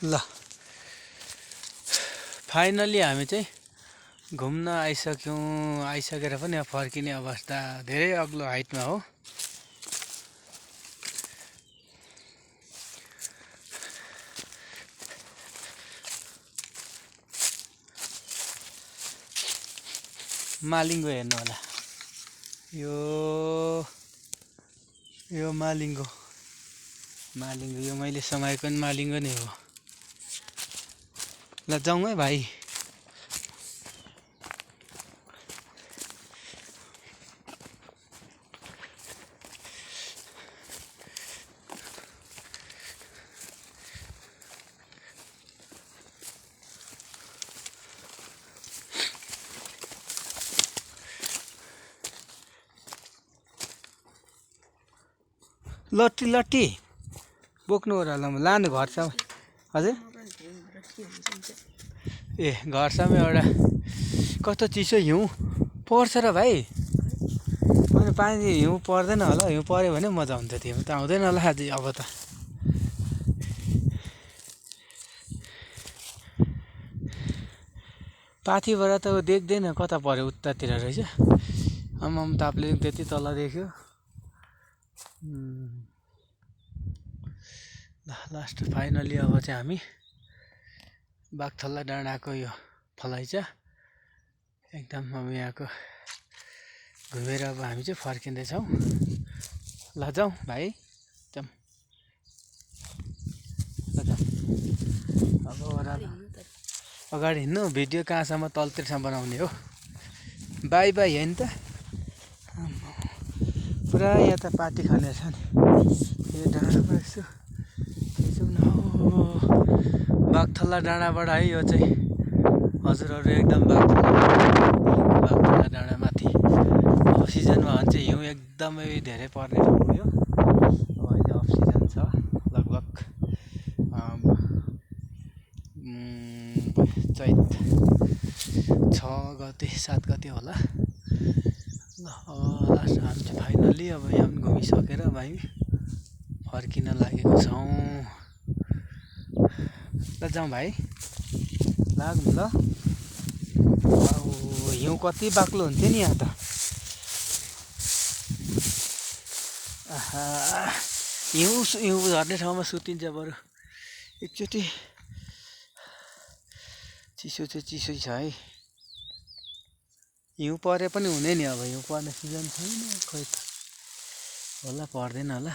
ल फाइनली हामी चाहिँ घुम्न आइसकेर पनि अब फर्किने अवस्था धेरै अग्लो हाइटमा हो। मालिङ्गो हेर्नु होला, यो मालिङ्गो यो मैले समाएको पनि मालिङ्गो नै हो। ल जाउँ है भाइ। लट्टी बोक्नु हो र ल लानु घरसम्म। हजुर ए घरसम्म एउटा कस्तो चिसो हिउँ पर्छ र भाइ। अनि पानी हिउँ पर्दैन होला, हिउँ पऱ्यो भने मजा हुन्छ। त्यो त आउँदैन होला आज अब त। पाथिबाट त देख्दैन कता पऱ्यो, उतातिर रहेछ। आमाम तापले त्यति तल देख्यो। लास्ट फाइनली अब चाहिँ हामी बागथला डाँडाको यो फलैचा एकदम अब यहाँको घुमेर अब हामी चाहिँ फर्किँदैछौँ। ल जाउँ भाइ, जाउँ। अब अगाडि हिँड्नु, भिडियो कहाँसम्म तलतिरसम्म बनाउने हो। बाई होइन त, पुरा यहाँ त पार्टी खाने छ नि। यो डाँडाबाट यसो जाउँ न। बागथला डाँडाबाट है यो चाहिँ हजुरहरू एकदम बागथला डाँडामाथि अब सिजनमा हो भने चाहिँ हिउँ एकदमै धेरै पर्ने ठाउँ हो यो। अब अहिले अफ सिजन छ, लगभग चैत 6 गते 7 गते होला। ल अब लास्ट हामी चाहिँ फाइनल्ली अब यहाँ पनि घुमिसकेर अब हामी फर्किन लागेको छौँ। ल जाउँ भाइ, लाग्नु ल। हिउँ कति बाक्लो हुन्थ्यो नि यहाँ त। हिउँ झर्ने ठाउँमा सुतिन्छ बरु। एकचोटि चिसो चाहिँ चिसै छ है। हिउँ परे पनि हुने नि, अब हिउँ पर्ने सिजन छैन, खोइ त होला पर्दैन होला।